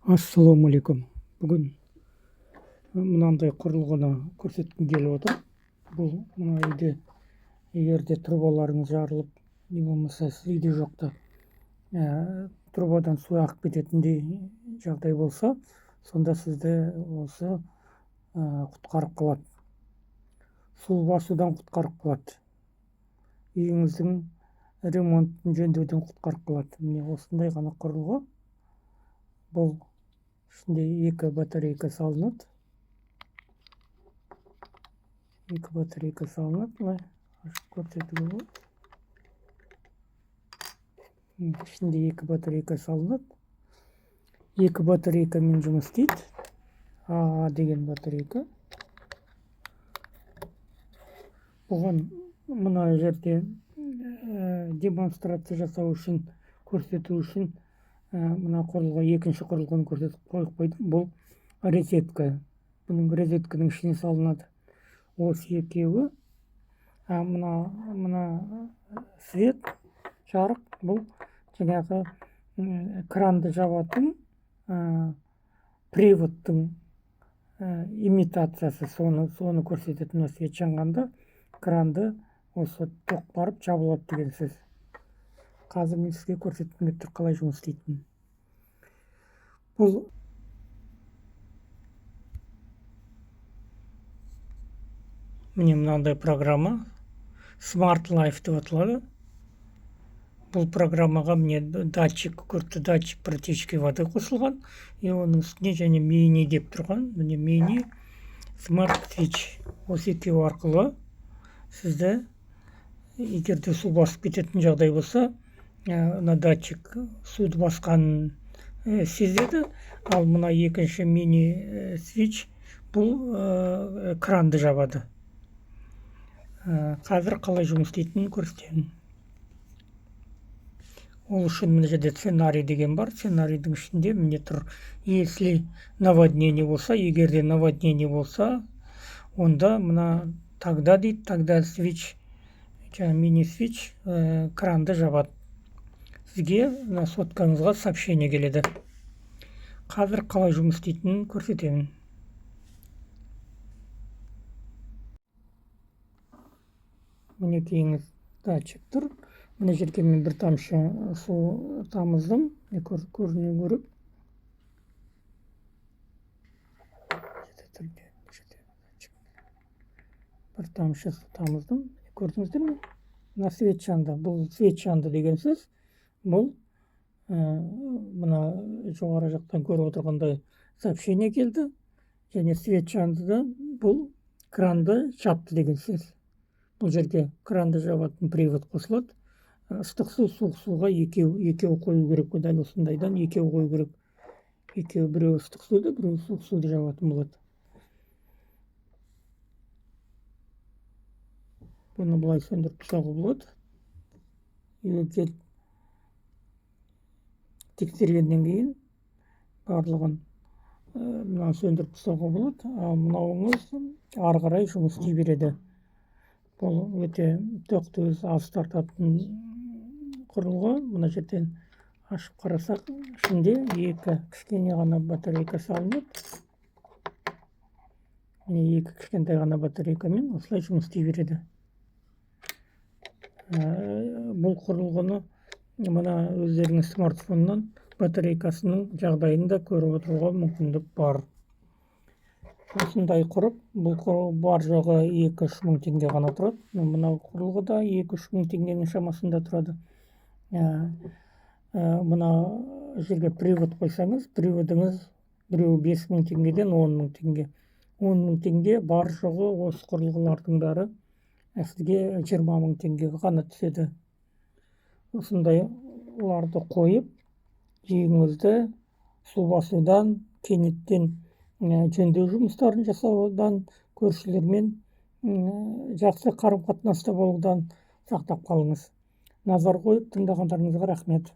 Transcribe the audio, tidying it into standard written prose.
Ассалаумағалейкум. Бүгін мынандай құрылғыны көрсеткім келіп отыр. Бұл мына үйде егер де трубаларыңыз жарылып, не болмаса сіз үйде жоқта трубадан су ағып кететіндей жағдай болса, сонда сізді осы құтқарып қалады. Су басудан құтқарып қалады. Үйіңіздің ремонтын жөндеуден құтқарып қалады. Міне осындай ғана құрылғы. Бұл ішінде екі батарейка салынады. Екі батарейка салынады. Былай ашып көрсетуге болады. Ішінде екі батарейка салынады. Екі батарейкамен жұмыс істейді. АА деген батарейка. Бұған мына жерде демонстрация жасау үшін, көрсету үшін мына құрылғы, екінші құрылғыны көрсетіп қойып қойдым. Бұл розетка. Бұның розетканың ішіне салынады. Осы екеуі, мына свет, жарық, бұл жаңағы кранды жабатын приводтың имитациясы, соны көрсетеді. Мына свет жанғанда кранды осы тоқ барып жабылады деген сөз. Қазір мен сізге көрсеткім келіп тұр қалай жұмыс істейтінін. Бұл міне мынандай программа Smart Life деп аталады. Бұл программаға міне датчик, көрікті датчик протечки воды қосылған. И оның үстіне және мини деп тұрған. Міне мини Smart Switch. Осы екеуі арқылы сізді егер де су басып кететін жағдай болса, мына датчик суды басқанын сезеді. Ал мына екінші мини свич бұл кранды жабады. Қазір қалай жұмыс істейтінін көрсетемін. Ол үшін мына жерде сценарий деген бар. Сценарийдің ішінде міне тұр. Если наводнение болса, егер де наводнение болса, онда мына тогда дейді, тогда свич, жаңа мини свич кранды жабады. Сізге мына соткаңызға сообщение келеді. Қазір қалай жұмыс істейтінін көрсетемін. Мінекейіңіз датчик тұр. Мына жерге мен бір тамшы су тамыздым. Көріну керек. Бір тамшы су тамыздым. Көрдіңіздер ме? Мына свет жанды. Бұл свет жанды деген сөз. Бұл мына жоғары жақтан көріп отырғандай сообщение келді. Және свет жанды да бұл кранды жапты деген сөз. Бұл жерге кранды жабатын привод қосылады. Ыстық су, суық суға екеу қою керек. Дәл осындайдан екеу қою керек. Екеу, біреуі ыстық суды, біреуі суық суды жабатын болады. Бұны былай сөндіріп тастауға болады. Үйге келіп тексергеннен кейін барлығын мына сөндіріп тастауға болады. Ал мынауыңыз ары қарай жұмыс істей береді. Бұл өте тоқты өзі аз тартатын құрылғы. Мына жерден ашып қарасақ, ішінде екі кішкене ғана батарейка салынады. Міне екі кішкентай ғана батарейкамен осылай жұмыс істей береді. Бұл құрылғыны мына өздеріңіз смартфоннан батарейкасының жағдайын да көріп отыруға мүмкіндік бар. Осындай құрып, бұл құрылғы бар жоғы 2-3 мың теңге ғана тұрады. Мынау құрылғы да 2-3 мың теңгенің шамасында тұрады. Мына жерге привод қойсаңыз, приводыңыз біреуі 5 мың теңгеден 10 мың теңге. 10 мың теңге бар жоғы осы құрылғылардың бәрі сізге 20 мың теңгеге ғана түседі. Осындайларды қойып, үйіңізді су басудан, кенеттен жөндеу жұмыстарын жасаудан, көршілермен жақсы қарым-қатынаста болудан сақтап қалыңыз. Назар қойып тыңдағандарыңызға рахмет.